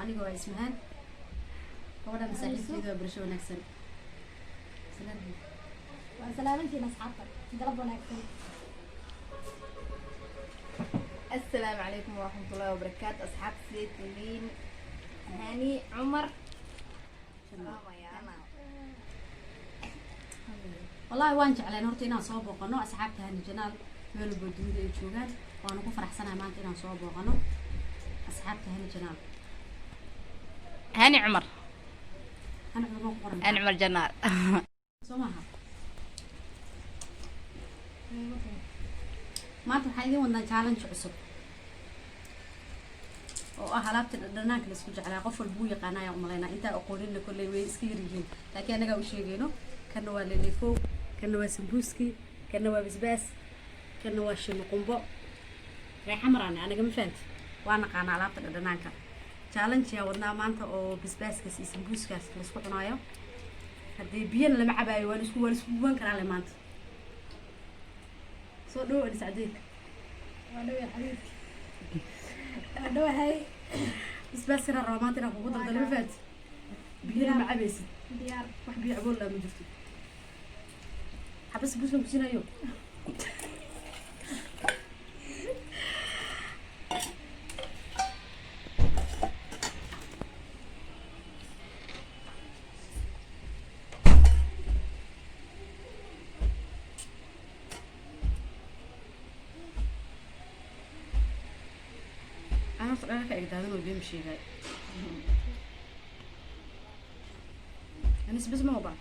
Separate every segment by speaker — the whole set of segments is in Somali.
Speaker 1: Aniga waa Ismahaan, gabadhan saaxiibteeda waa barasho wanaagsan. Salaam.
Speaker 2: Waa salaamantiin asxaabta, galab wanaagsan.
Speaker 3: Asalaamu calaykum waraxmatullaahi wabarakaatu, asxaabta, sidee tihiin? Hani Cumar.
Speaker 1: Wallaahi waan jecleen horta inaan soo booqano asxaabta Hani Channel meel walba dunida ay joogaan. Waanu ku faraxsanahay maanta inaan soo booqano asxaabta Hani Channel.
Speaker 3: Hani Cumar.
Speaker 1: Hani Cumar ku qoran.
Speaker 3: Hani Cumar Channel.
Speaker 1: Soo maaha? Maanta waxaan idin wadnaa challenge cusub oo ah alaabta dhanaanka la isku jeclaa. Qof walba wuu yaqaana ayaan umalaynaa, intaa aqoonina kolley way iska yar yihiin, laakiin annagaa u sheegayno. Kana waa lelefow, kana waa sambuuski, kana waa basbaas, kana waa shino qumbo. Reexa maraane anaga, ma fahanti? Waa naqaanaa alaabta dhadhanaanka. Challenge yaa wadnaa maanta oo basbaaskaas iyo sambuuskaas laisku cunaayo. Haddii biyana lama cabaayo, waa la isku guban karaa le maanta. Soo dhawo, Anis Cadeyn.
Speaker 2: Waa dhaway xabiibti, waa dhawahay.
Speaker 1: Basbaas yaraa rabaa maanta inaan kugu daldalo, ma fahanti? Biyana ma cabaysid.
Speaker 2: Diyaar.
Speaker 1: Wax biyo caboon laa ma jirto. Xabas sambuuskan kusinayo. Ana horta dhanka egdaadan oo been sheegay. Anis bas ma oba.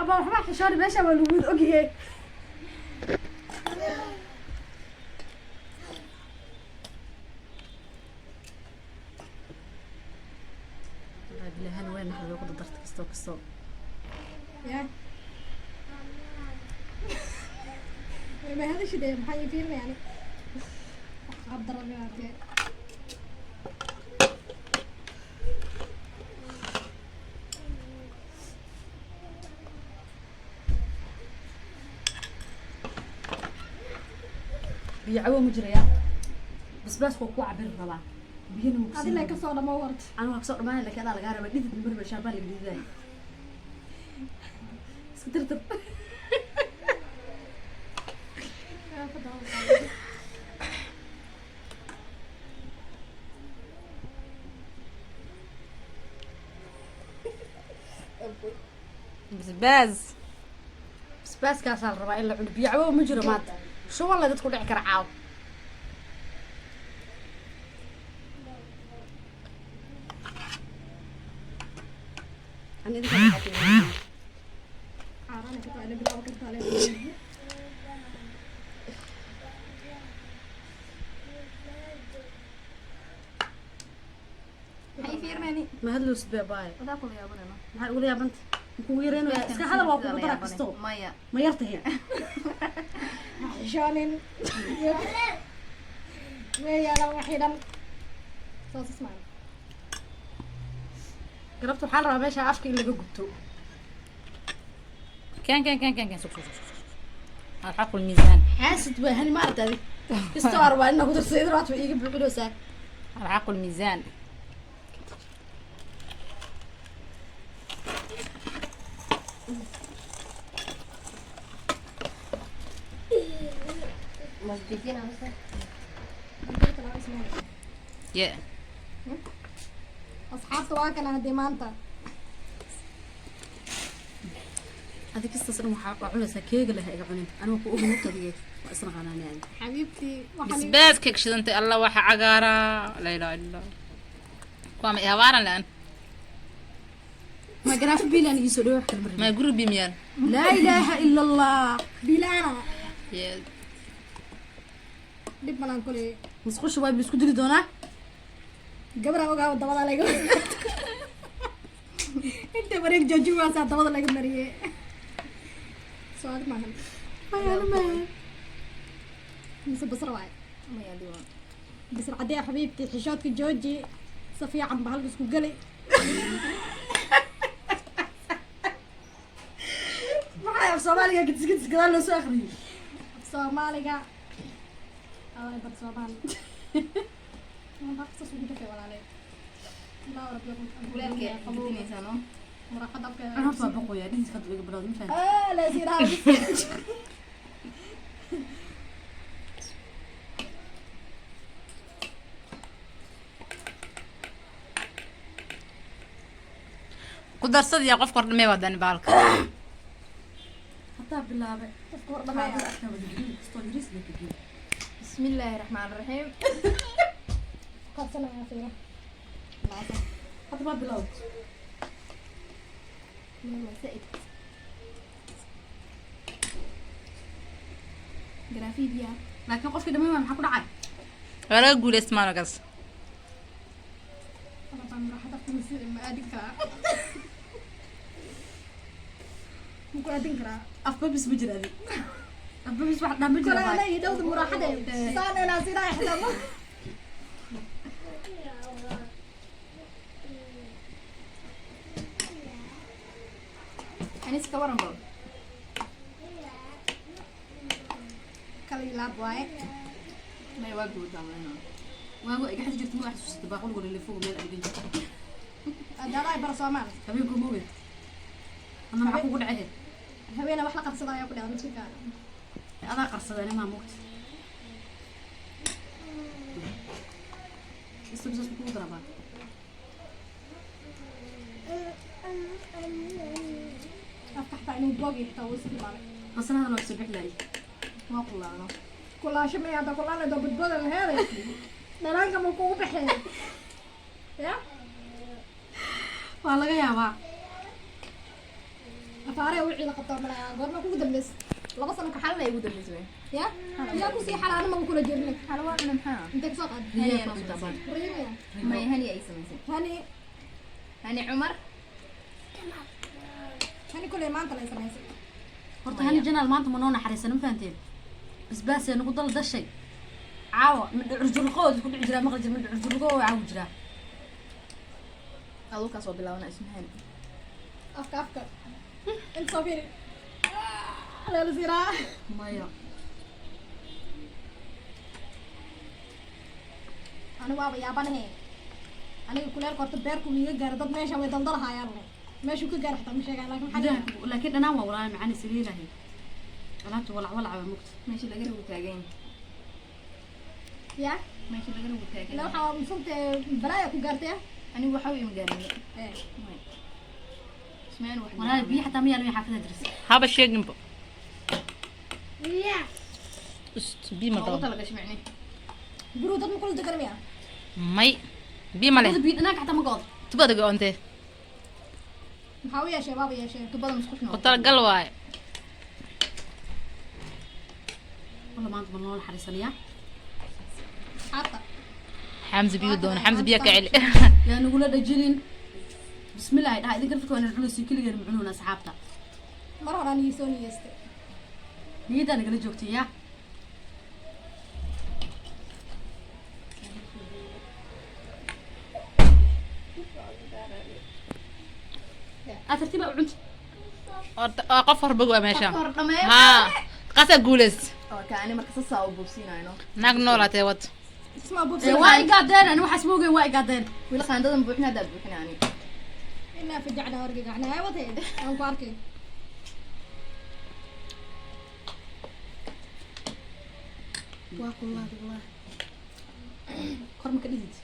Speaker 1: Aba waxba xishooni, meesha waa lagu wada ogyahay. Wallahi bilahan way naxday ku dardarta kastoo kastoo.
Speaker 2: Ya ma hadashide, maxaa ii fiirinaya? Yani wax qaab daran inaad.
Speaker 1: Biyo cawo ma jirayaa? Basbaas waa ku cabiri rabaa, biyana ma
Speaker 2: adila kasoo dhamo warta.
Speaker 1: Aniga waa kasoo dhamaanay, laakiin adaa lagaa rabaa dhidid marba shaambaa laga dhididaya. Iska tirtir.
Speaker 3: Basbaas.
Speaker 1: Basbaaskaasaa la rabaa in la cuno. Biyo cawo ma jiro maanta, shuban la dadku dhici kara caaw. Ani idinka waxaa tihiin.
Speaker 2: Caarana ka taale bilaabo ka taale.
Speaker 3: Maxay fiirinayni?
Speaker 1: Ma hadlowsid bee baay?
Speaker 3: Wadaa kula yaabanayno.
Speaker 1: Maxaa igula yaabanta? Makugu yareynaya? Iska hadal, waa kugu dara kasto.
Speaker 3: Maya.
Speaker 1: Ma yartahay?
Speaker 2: Xishoonin weeyaala waxii dhan soo sismaan.
Speaker 1: Galabta waxaa la rabaa meesha afka in laga gubto.
Speaker 3: كان كان كان كان كان سوق سوق سوق الحق الميزان.
Speaker 1: Xaasid waa Hani, ma aragta adi kastoo arbaa inaa ku darsa idin waad iiga buuxinaysaa.
Speaker 3: الحق الميزان. يا
Speaker 2: Asxaabta, waa kana haddii maanta.
Speaker 1: Adi kastaas dhan waxaa waa cunaysaa, keega leh iga cunin. Aniga ku ogi nugta adige, waa isna qanaani ani.
Speaker 2: Xabiibtii, waxaan
Speaker 3: بسباس كيك شدنتي الله waxa cagaara, la ilaha illa Allah, kuwa ma ihawaaran laan.
Speaker 1: Ma garaafa biilaan iisoo dhawo wax kale ma
Speaker 3: ma guri bimiyaan.
Speaker 1: Laa ilaaha ila Allah.
Speaker 2: Bilaana.
Speaker 3: Yeah.
Speaker 2: Dhib malaan kuley.
Speaker 1: Musqusha waa la isku dili doonaa.
Speaker 2: Gabra ogaa dabada laga inta wareeg jooji waasaa dabada laga mariyey, soo adig maahan.
Speaker 1: Maya, maya.
Speaker 2: Mise basra waaye, basra caddee. Xabiibtii, xishoodka jooji, si fiican ba halka isku geli.
Speaker 1: Maxay af Soomaaliga gadis gadis gadaal loo soo akhriyay?
Speaker 2: Soomaaliga. Adaa bar Soomaali. Ma qasas ugu dafay walaalay. Ilaa rabbi
Speaker 3: Kuleelka gedinaysaa no.
Speaker 2: Muraaxada afka.
Speaker 1: Aan horta waa boqoyaa dhididka hadda iga bilowda, ma fahanti?
Speaker 2: Ah, la siraa.
Speaker 3: Ku darsadiya qofka hor dhamee waa dani baalka.
Speaker 1: Haddaa bilaabay.
Speaker 2: Qofka hor dhameeya.
Speaker 1: Qaadada afka wada gelin kastoo yariis la gegiyo.
Speaker 3: بسم الله الرحمن الرحيم.
Speaker 2: Qabsanaya fiira.
Speaker 1: Hadda maa bilowd.
Speaker 3: يلا زائد جرافيديا.
Speaker 1: Laakiin qofkii dhamay waa maxaa ku dhacay?
Speaker 3: Waa laga guuleysta maanogaas.
Speaker 2: Rabaa muraaxada afka ma aadin karaa? Ma ku aadin karaa?
Speaker 1: Afbabis ma jira adi. Afbabis wax dhan ma jira.
Speaker 2: Kole ana iyo dhowda muraaxada saan ilaa sidaa ixtiraamo.
Speaker 3: Anis ka waran bal.
Speaker 2: Kala ilaab waaye.
Speaker 3: May waa guudaa malina.
Speaker 1: Waagu iga xadi jirta ma xasuusata baaquliga laleefoga meel adigan jirta.
Speaker 2: Adaa bar Soomaali.
Speaker 1: Habeenku ma ogeed. Ama maxaa kugu dhacay?
Speaker 2: Habeena wax la qabsada ayaa ku dhacday midka.
Speaker 1: Adaa qarsaday animaa moogta. Isla bisaas kugu darabaa.
Speaker 2: Afka xataa inuu boogi xitaa wuu istilmaamay.
Speaker 1: Basaladan waa kasoo bixi laayay.
Speaker 3: Waa qulaano.
Speaker 2: Kulaasho maya hadda kulaana doo badbooda laheeday. Dhanaanka ma kugu baxeen? Ya?
Speaker 1: Waa laga yaabaa.
Speaker 2: Afaaree wixii la qabtaa malaya goorma kugu dambeysay? 2 sano ka
Speaker 3: Xal la igu dambeysay.
Speaker 2: Ya? Yaa kusii xalaana ma kula jirnay.
Speaker 3: Xal waa cuna maxaa?
Speaker 2: Intee kasoo qaaday?
Speaker 3: Hani anoo samaysay.
Speaker 2: Riimiya.
Speaker 3: May hani ay samaysay.
Speaker 2: Hani.
Speaker 3: Hani Cumar.
Speaker 2: Hani kuley maanta la samaysay.
Speaker 1: Horta hani janaal maanta ma noo naxariisan, ma fahanteen? Basbaasee nagu dal dashay. Caawa midhicurjulqood ku dhici jiraa maqli jira midhicurjulqo oo caawi jiraa.
Speaker 3: Aduu ka soo bilaabana ismahan.
Speaker 2: Afka afka. Inta soo fiiri. Lala siraa.
Speaker 1: Maya.
Speaker 2: Anigu waaba yaabanahe. Aniga kuleelka horta beerku iga gaara dad meesha way daldalahayaan leh. Meeshuu ka gaara xitaa ma sheegaan laakiin maxaa
Speaker 1: Gudaha laakiin dhanaan waa walaahi macaan isliilahay. Alaabta walac walac waa mugta.
Speaker 3: Meesha laga rabu taagan.
Speaker 2: Ya?
Speaker 3: Meesha laga rabu taagan.
Speaker 2: Ilaa waxaa musante balaaya ku gaartay.
Speaker 3: Anigu waxa uu ima gaarin.
Speaker 2: Eh.
Speaker 3: May. Ismahan wax.
Speaker 1: Walaahi biyo xataa ma yaalin xaafada diris.
Speaker 3: Haba sheeginba. Ust bi ma daba. Talagashay micni.
Speaker 2: Guru dad ma kula degan miya?
Speaker 3: May. Bi male.
Speaker 1: Wada biyo dhanaanka xataa ma go'do.
Speaker 3: Tubada go'ontee.
Speaker 2: Maxaa u yeeshay baaba yeeshay?
Speaker 3: Tubada musqushu. Ku talagal waaye.
Speaker 1: Walla maanta ma noo naxariisanayaa.
Speaker 2: Xaata.
Speaker 3: Xamza biyo doona. Xamza biyo ka celi.
Speaker 1: Yaa nagula dhajinin. Bismillah dhaha idinka rafka waan cunaysiin keligeen ma cunuuna asxaabta.
Speaker 2: Mar hore aan ii soo niyeystay.
Speaker 1: Niyaddaa nagala joogtay yaa. Aad tartiib u cunta.
Speaker 3: Horta waa qof horbog waa meesha.
Speaker 2: Hor dhameeyo.
Speaker 3: Haa. Qasa guuleys.
Speaker 4: Kaani marka sasaa u buubsiinayno.
Speaker 3: Naag noolaatee wad.
Speaker 2: Isma
Speaker 1: Ee,
Speaker 2: buubsin.
Speaker 1: waa igaadeen ani waxaas ma ogeyn waa igaadeen.
Speaker 4: Wili qaandadan buuxin haddaa buuxin ani.
Speaker 2: Inaa fajacna argagaxna ay watay. Aan ku arkay.
Speaker 1: Waa kullaad wallah. Kor ma ka dhidid?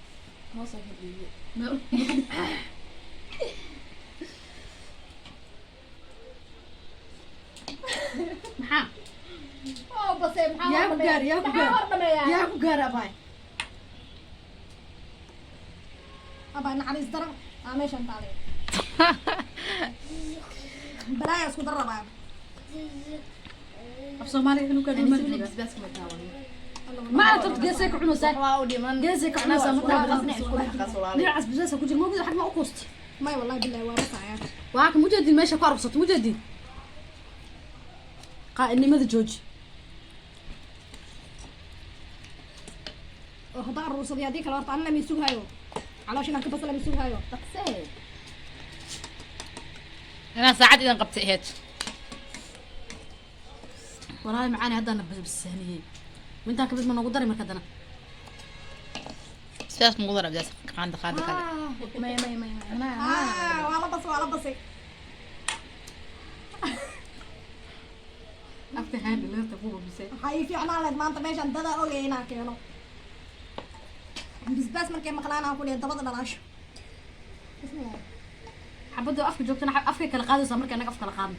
Speaker 4: Hoos ka dhiibo.
Speaker 1: Maxaa?
Speaker 2: Oo base maxaa
Speaker 1: Yaa ku gaar, yaa ku gaar.
Speaker 2: Maxaa hor dhameeyaa?
Speaker 1: Yaa ku gaar abaay.
Speaker 2: Abaa naxariis daran. Aa meeshan taalay. Balaaya isku dar rabaa.
Speaker 1: Af Soomaaliga inuu ka
Speaker 4: Ani
Speaker 1: dhimo
Speaker 4: si wili
Speaker 1: jooga.
Speaker 4: basbaas kuma taawanin.
Speaker 1: Ma aragto geesay ku cunaysaa.
Speaker 4: Waa u dhiman.
Speaker 1: Geesay ka cunaysaa markaa
Speaker 4: Waa
Speaker 1: bilaabto.
Speaker 4: qasna isku dhex qas walaalay.
Speaker 1: Dhinacaas basbaas ku jira moogida xag ma u kuusta.
Speaker 2: May wallahi billahi waa basaya.
Speaker 1: Waa ka mujeedin meesha ku arabsato mujeedin. Qaa'idnimada jooji.
Speaker 2: Oo hadda aruursaday haddii kale horta anina mi sughayo. Caloosha inaan ka basala mi sughayo.
Speaker 4: Dhaqsee.
Speaker 3: Inaa saacad idan qabtay ahayd.
Speaker 1: Walaahi macaan haddana basbaasniyey. Intaa kamid ma noogu dari marka haddana?
Speaker 3: Sidaas mugu dara bidaas qaanda qaanda kale.
Speaker 4: Maya, maya, maya, maya.
Speaker 2: Ah, waa la bas, waa la basay.
Speaker 1: Afka haandi leerta ku hubisay.
Speaker 2: Waxaa ii fiicnaan lahayd maanta meeshaan dadaa ogaya inaan keeno bisbaas. Markay maqlaan aan ku dhihi dabada dhalaasho.
Speaker 1: Xabadda afka joogtana afkay kala qaadaysaa marka annaga af kala qaadno.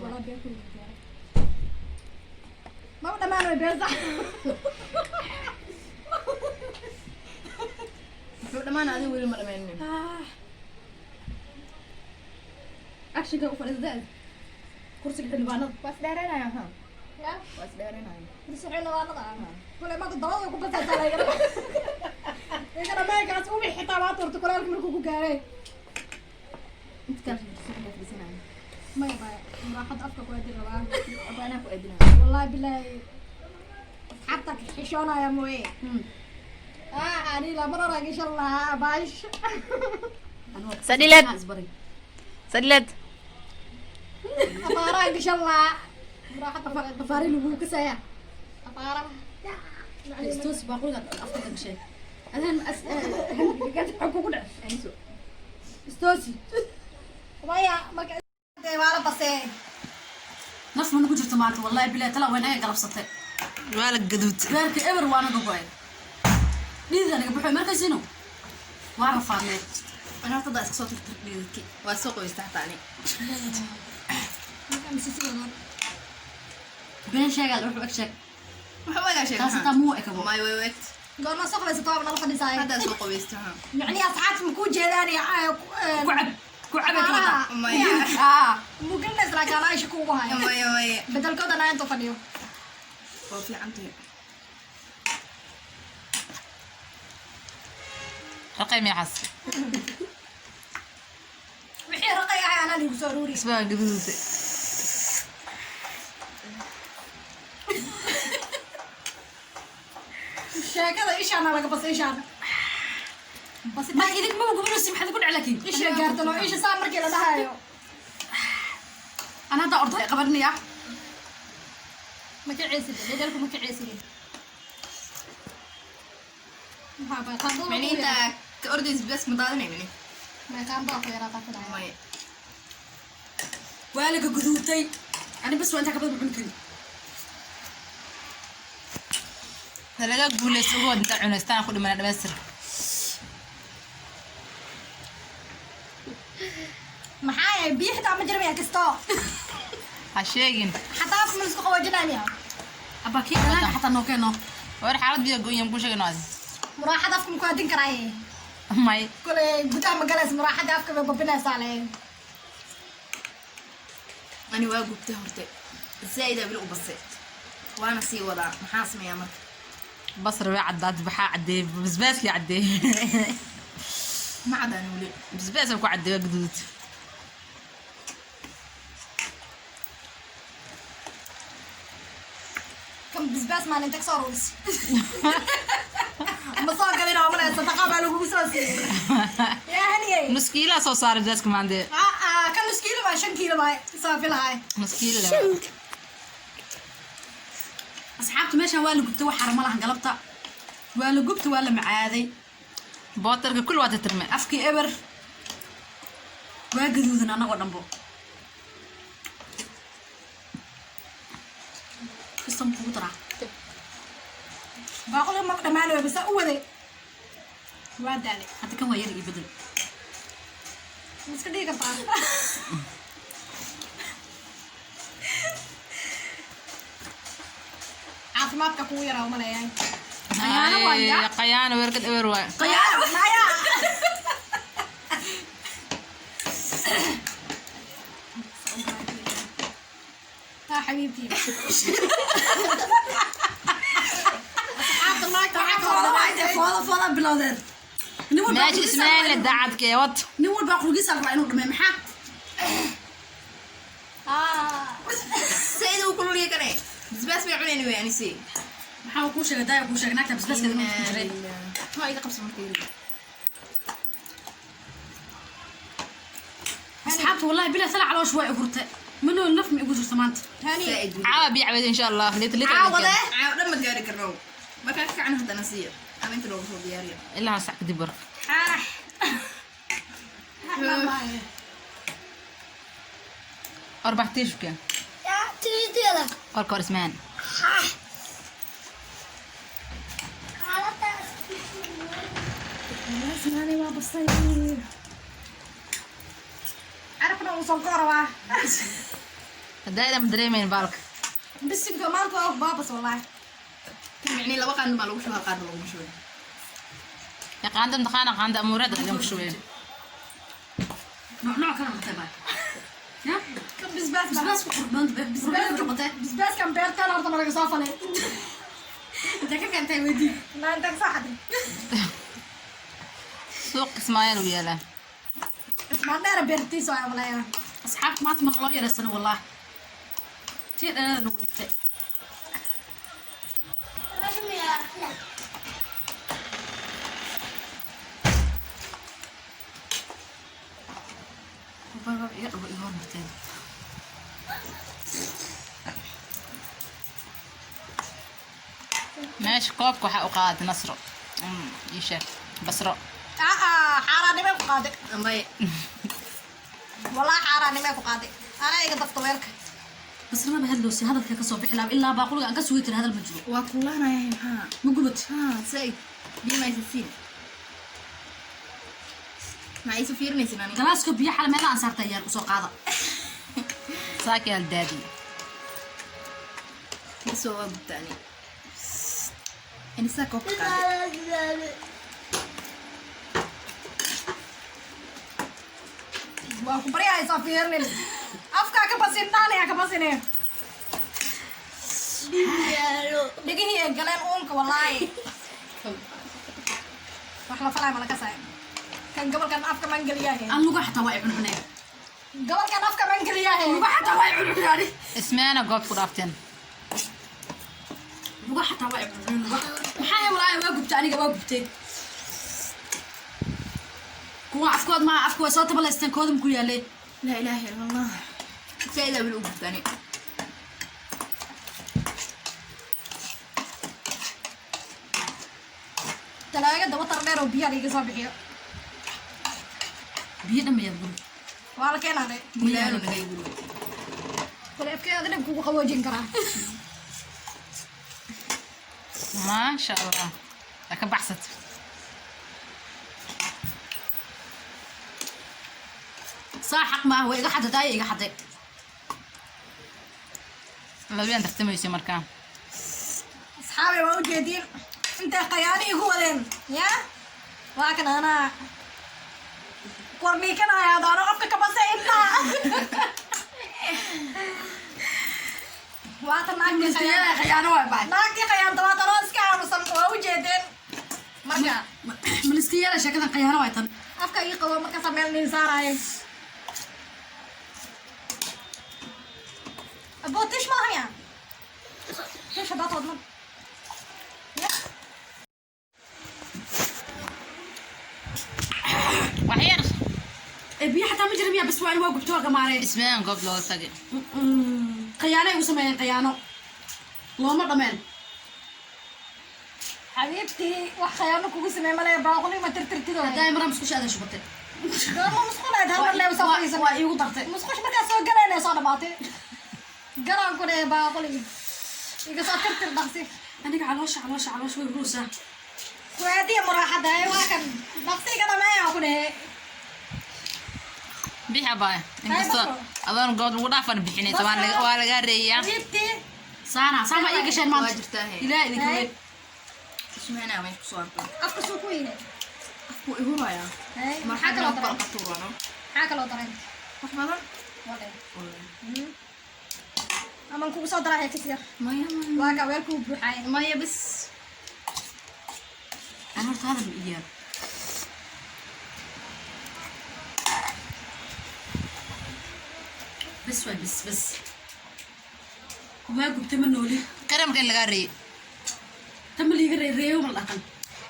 Speaker 2: Walaa been ku gaaray. Maba dhammaan way beesa.
Speaker 4: Muxuu dhammaan? Adiga weli ma dhammaynin.
Speaker 1: Actionka u fadhiisada kursiga xildhibaanada.
Speaker 4: Waa is dheereynaya ha, waa is dheereynaya.
Speaker 2: Kursi xildhibaanada ah kule maanta dabada way ku basaysaa. Laygana igana meelkaas ubi xitaa maanta horta kulaalka markuu ku gaaray.
Speaker 4: Inta kale fadhiisanaya, fadhiisanaya.
Speaker 2: Maya maya, muraaxad afka ku aadin rabaa.
Speaker 4: Aba anaa ku aadinaya.
Speaker 2: Wallahi bilahi, asxaabta ka xishoonaya mooye. Ah, ani lama rara gashan lahaa baash.
Speaker 3: Sadilad. Sadilad.
Speaker 2: Afaaraan gashan lahaa muraaxad afaari lagu kasaya afaaraha.
Speaker 1: Istoos baaquliga afka ka gashay adaan kugu dhac.
Speaker 4: Aniso.
Speaker 1: Istoosi.
Speaker 2: Maya, marka dee waa la basee.
Speaker 1: Naf ma nagu jirto maanta, wallahi bilahi tala way naga galabsatay.
Speaker 3: Waa la gaduud.
Speaker 1: Beerka eber waa naga go-ay, dhiida naga baxoy markaysino waa rafaadnay.
Speaker 4: Ana horta daa iska soo tirtir dhididki. Waa soo qoysta xataa ani.
Speaker 2: Marka mise si wadaan.
Speaker 1: Been sheegaad, wuxuu eg sheeg.
Speaker 4: Waxa wagaa sheeg.
Speaker 1: Taas hataa muu ekabo.
Speaker 4: May way wegt.
Speaker 2: Goorma soo qabaysato? Waaba nala fadhiisaaye.
Speaker 4: Haddaa soo qoysta ha.
Speaker 2: Micnihi asxaabta makuu jeedaan iyo
Speaker 1: Ku cab, ku cabay ka wadaa.
Speaker 4: Maya.
Speaker 1: Ah.
Speaker 2: Mugelinaysa laakiin anaa isha kuugu hayo.
Speaker 4: Maya, maya.
Speaker 2: Bedelkooda anaa intuu fadhiyo.
Speaker 4: Waa fiican tahay.
Speaker 3: Raqay miyaxas.
Speaker 2: Wixii raqay ahay anaa liigu soo aruuri.
Speaker 3: Isbaa gaduudtay.
Speaker 2: Sheekada ishaana laga basay, ishaana bas.
Speaker 1: Ma idin maba gubanaysi, maxaad ku dhac laakiin?
Speaker 2: Isha gaartan oo isha saa markii la dhahayo.
Speaker 1: Ana hadda orday qabanaya.
Speaker 2: Ma ka ceesidin bedelku, ma ka ceesidin. Maxaa bay qaandada
Speaker 4: Micni
Speaker 2: ku
Speaker 4: intaa
Speaker 2: yaraa?
Speaker 4: ka ordaysa bas ma daadinay micni.
Speaker 2: May, qaandada ku yaraa qaafadaya.
Speaker 4: Maya.
Speaker 1: Waa laga guduutay, ani bas waa intaa ka badan ma cuni karin.
Speaker 3: Laga guuleysto ugu wad intaa cunaystaan ku dhimana dhamaystir.
Speaker 2: Maxaa yahay? Biyo xitaa ma jira miya kisto?
Speaker 3: Ha sheegin.
Speaker 2: Xataa afka ma isku qaboojinaa miya?
Speaker 1: Abba kii dhanaanka xataa noo keeno.
Speaker 3: War xaalad biyo go'yan ku sheegay noos.
Speaker 2: Muraaxad afka ma ku aadin karaaye?
Speaker 3: May.
Speaker 2: Kule gudaha ma galaysa muraaxadda, afka bay babinaysaa le.
Speaker 4: Ani waa gubtay horte. Zaaid aa weli u basay. Waana sii wadaa. Maxaa sameeyaa marka?
Speaker 3: Basra way caddaad, baxaa caddeey, basbaaskii caddeey.
Speaker 4: Ma cadaan weli.
Speaker 3: Basbaas ku caddeey, waa gaduud.
Speaker 2: Kan bisbaas maalinta kasoo aruuris ma soo galin oo malaya sadaqa baa lagugu soo siiyey yaa haniyey.
Speaker 3: Nus kiilaa soo saaray basbaaska maanta.
Speaker 2: Aa, kan nus kiilo baa, 5 kiilo baa soo filahay.
Speaker 3: Nus kiilo le.
Speaker 1: Asxaabta, meeshan waa la gubtay, wax xarama lahan galabta. Waa la gubtay, waa la macaaday.
Speaker 3: Bootarka kul waa titirme.
Speaker 1: Afkii eber waa gaduudan annagoo dhanbo kastan kugu daraa.
Speaker 2: Baaquli ma dhammaanayo, basa u waday, waa daalay.
Speaker 1: Hadda kan waa yar ii bedel.
Speaker 2: Ma iska dhigi kartaa? Caafimaadka kugu yaraa umaleeyahay.
Speaker 1: Qayaano waa yaa.
Speaker 3: Qayaano weerkad eber waay.
Speaker 1: Qayaano.
Speaker 2: Maya. ها حبيبتي، asxaabta naagta waxaa ka
Speaker 1: Fooda
Speaker 2: wada
Speaker 1: waay dee, fooda fooda bilowdeen. Nin walbaa
Speaker 3: meesha
Speaker 1: qurigiisa
Speaker 3: ismaail
Speaker 1: rabaa inuu-
Speaker 3: daacadka ee wad.
Speaker 1: Nin walbaa qurigiisa rabaa inuu dhameeyo, maxaa?
Speaker 4: Zaaid uu kululiyay kane. Basbaas bay cunayni way ani sii.
Speaker 1: Maxaa kuu sheegay? Daaya kuu sheegay naagta basbaaskeeda inuu ku jiray.
Speaker 4: Ma iga qabso marka yiri.
Speaker 1: Asxaabta, wallahi bilaa sala caloosh waa igurtay. Manoo naf ma igu jirto maanta.
Speaker 4: Zaa'id weli.
Speaker 3: Caawa biyo cabid insha Allah litir litir.
Speaker 2: Caawade.
Speaker 4: Caawa dhan ma gaari karno. Markaa ka kacna haddana siiyo. Ama inta loogu soo diyaariyo.
Speaker 3: Ilaa hal sac kadib war.
Speaker 2: Xaarax.
Speaker 3: Arbax tiishka. Warka hor ismaan.
Speaker 2: Ismaani waa basay. Carabna uu soo korwaa.
Speaker 3: Haddaa idan ma dareemayn baalka.
Speaker 2: Bisinka maanta waa baabas wallahi.
Speaker 4: Micnii laba qaando baa lagu shubaa, hal qaando laguma shubay.
Speaker 3: Ya qaanda mtaqaana qaanda amuurada laga shubay.
Speaker 1: Nooc nooc kala noqotay baa. Ya?
Speaker 2: Kan bisbaas baa.
Speaker 1: Bisbaas ku qurban bisbaas noqotay.
Speaker 2: Bisbaaskan beertaan horta ma laga soo falay.
Speaker 1: Inta ka keentay weydii.
Speaker 2: Maanta ka saxday.
Speaker 3: Suuq Ismaaciil uu yaalaa.
Speaker 2: Ismaan dheer beertiisa waa malaya.
Speaker 1: Asxaabta, maanta ma loo yareysano wallahi. Tii dhalada nagu dhigtay.
Speaker 3: Iga dhabo iga hormarteen. Meesha koobka waxaa u qaaday Nasro. Ii sheeg Basro.
Speaker 2: Aa, xaaraannimay ku qaaday.
Speaker 4: Amay.
Speaker 2: Wallahi xaaraannimay ku qaaday. Anaa iga dafta weelka.
Speaker 1: Basrada ma hadloosi hadalka ka soo bixi lahaa ilaa baaquliga aan ka sugi tiri hadal ma jiro.
Speaker 4: Waa kullaanaya maxaa?
Speaker 1: Ma gubat.
Speaker 4: Haa, zaa'id. Biyo ma aysan siin. Ma aysan fiirinaysin aniga.
Speaker 1: Galaaska biyo xal meelaha aan saartay ayaan usoo qaada.
Speaker 3: Saaki hal daadi.
Speaker 4: Kasoo waa gubta ani. Inisaa koobka qaaday.
Speaker 2: Waa ku baryahaysaa fiirinin. Afkaa ka basin, dhaanayaa ka basine. Dhegihii ay galeen uunka wallaahi. Wax la falaya ma la kasaya. Kan gobolkan afka maan geliyaahe.
Speaker 1: Aan luga xataa waa i cuncuneen.
Speaker 2: Gobolkan afka maan geliyaahe.
Speaker 1: Luga xataa waa i cuncuneen.
Speaker 3: Ismaana goobta ku dhaafteen.
Speaker 1: Luga xataa waa i cuncuneen luga. Maxaa yeelay wallaahi waa gubtay, aniga waa gubtay. Kuwa afkood ma afku way soo tabalaysteen kooda ku yaalay.
Speaker 4: Laa ilaaha illa Allah. Zaa'id aa weli u gubta ani.
Speaker 2: Talaagada watar dheer oo biyaha iga soo bixiyo.
Speaker 1: Biyo dhammayaad guri.
Speaker 2: Waa la keenaade.
Speaker 4: Bilaalo naga guriga.
Speaker 2: Kale afkeeda dhib kugu qaboojin karaa.
Speaker 3: Maasha Allah. Waa ka baxsat.
Speaker 1: Saa xaq maaha, way iga xaday taay iga xaday.
Speaker 3: Labiyaan tartamaysa markaa.
Speaker 2: Asxaabi, waa ujeediin intay khayaani igu wadeen ya waa kan anaa korniikanaya daano afka ka basay intaa waatan naagtii
Speaker 1: Miskiinada khiyaano waay baay.
Speaker 2: Naagtii khayaanta waatan oo iska aamusan waa ujeedeen marka.
Speaker 1: Miskiinada sheekadan khiyaano waay tan.
Speaker 2: Afka ii qabo markaasa meel nin saaraaye. Abo tish maaha ya tish haddaad wadman ya.
Speaker 3: Wax yar.
Speaker 1: Ee biyo xataa ma jira miya? Bas waa gubtay, waa gamaareen.
Speaker 3: Ismaan goob looga tagay.
Speaker 1: Khiyaano ay u sameeyeen, khiyaano. Looma dhameen.
Speaker 2: Xabiibtii, wax khayaano kugu sameey malaya, baaquli ma tirtirtido.
Speaker 1: Haddaa maraa musqusha adan shubatay.
Speaker 2: Goorma musqulayd? Hal mar leew soo fadhiisan.
Speaker 1: Waa iigu dartay.
Speaker 2: Musqush markaa soo galayna soo dhamaatay galaan ku dheh baaquli iga soo tirtir dhaqsi.
Speaker 1: Aniga caloosha caloosha caloosha way huruusaa.
Speaker 2: Kuwaadiya muraaxada ee waa kan dhaqsi iga dhameeya ku dhehe.
Speaker 3: Bixi abaayo. Inkastoo adoon goob lagu dhaafan bixinay tabaan waa lagaa reeyaa.
Speaker 2: Xabiibtii.
Speaker 1: Saana saama ii gasheen maanta.
Speaker 4: Waa jirtaa, he.
Speaker 1: Ilaah idinka weyn.
Speaker 4: Ismaana meesha kusoo hartay.
Speaker 2: Afka suu ku yine.
Speaker 4: Afku ihuraya.
Speaker 2: Maxaa kaloo
Speaker 4: kala
Speaker 2: dareen?
Speaker 4: qatuurano.
Speaker 2: Maxaa kaloo dareen?
Speaker 4: Wax badan.
Speaker 2: Wale aman kugu soo daraa kas yar.
Speaker 4: Maya, maya.
Speaker 2: Waa kaa weelkuu buuxaay.
Speaker 4: Maya bas.
Speaker 1: Aan horta hadal ma ii yaalo. Bas waay, bas bas. Waa gubtay, ma nooli.
Speaker 3: Qaramka in lagaa reeyay.
Speaker 1: Tan ma liiga reereeyo ma dhaqan.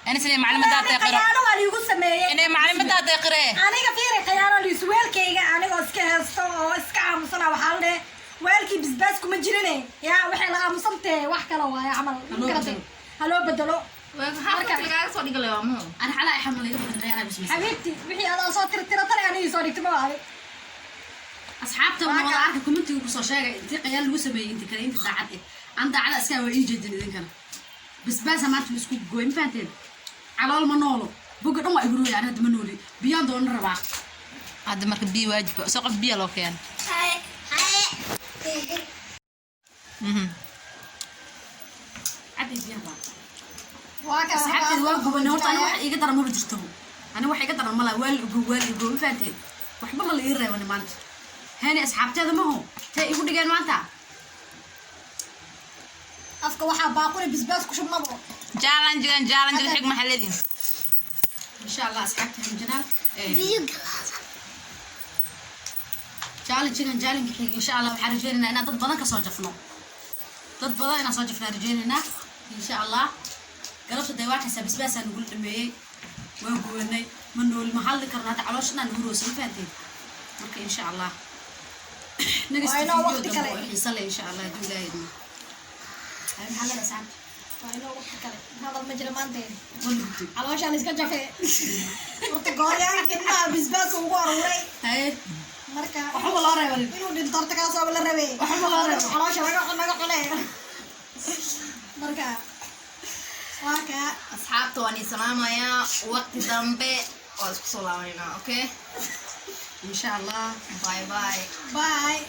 Speaker 3: Anis inay maclimadaa teeqiro.
Speaker 2: Khiyaano waa liigu sameeyey.
Speaker 3: Inay maclimadaa teeqiree.
Speaker 2: Aniga fiiri, khiyaano liisu weelkayga anigoo iska heesto oo iska aamusana, waxaa la dhehe weelkii bisbaas kuma jirine. Yaa waxay la aamusantahe, wax kale waaye camal.
Speaker 1: Haloo
Speaker 2: Garatay?
Speaker 1: bedelo.
Speaker 2: Haloo bedelo.
Speaker 4: Maxaa lagaaga soo dhigay waa muhu?
Speaker 1: Ani xalaa ay xanuun iga badan khiyaanaa bismis.
Speaker 2: Xabiibti, wixii adaa soo tirtiratale anigii soo dhigtay ma waadi.
Speaker 1: Asxaabta
Speaker 2: Waa
Speaker 1: wada
Speaker 2: kaa.
Speaker 1: Arka commentiga kusoo sheegay intii khiyaal lagu sameeyey, intii kale intii daacad eh. Aan daacada iskaa waa ii jeedin idinkana. Basbaasa maanta la isku gooy, ma fahanteen? Calool ma noolo, boga dhan waa igurooya. Ani hadda ma nooli, biyaan doona rabaa.
Speaker 3: Hadda marka biyo waajib soo qof biyo loo keeno.
Speaker 1: Cabbi biyaan baa.
Speaker 2: Waa kaa.
Speaker 1: Asxaabteeda, waa gubanay horta. Ani wax iiga daran maba jirto, ani wax iga daran mala. Waa la igo, waa la igo, ma fahanteen? Waxba ma la ii reebani maanta. Heeni asxaabteeda maho tay igu dhigeen maanta.
Speaker 2: Afka waxaa baaquli bisbaas ku shubmabo.
Speaker 3: Challenge-gan challenge xig maxaa leediin?
Speaker 1: Insha Allah asxaabta hamjanaal, challenge-gan challenge xig insha Allah waxaan rajeynaynaa inaan dad badan kasoo jafno, dad badan inaan soo jafnaan rajeynaynaa insha Allah. Galabta dee waa kaysaa, basbaasaa nagula dhameeyey, waa gubanay, ma nooli, ma hadli karno hadda, caloosha dhan nagu roosa, ma fahanteen? Marka insha Allah next
Speaker 2: Waa inoo
Speaker 1: video
Speaker 2: waqti
Speaker 1: dambe
Speaker 2: kale.
Speaker 1: oo xiiso leh insha Allah hadduu Ilaahay idmo. Ay, maxaa leedahay asxaabta?
Speaker 2: Waa inoo waqti kale, hadal ma jira maanta.
Speaker 1: Waa la gubtay.
Speaker 2: Calooshaa la iska jafee horta, gooryaanka ilmaha bisbaas ugu aruuray.
Speaker 1: Haye.
Speaker 2: Marka
Speaker 1: waxba loo reebanin.
Speaker 2: Inuu dhinto horta kaasooba la rabay.
Speaker 1: Waxba loo reebo.
Speaker 2: Caloosha laga cune. Marka waa kaa.
Speaker 4: Asxaabta waan ii salaamayaa, waqti dambe waa isku soo laabanayna, okay?
Speaker 1: Insha Allah.
Speaker 4: Bye bye.
Speaker 2: Bye.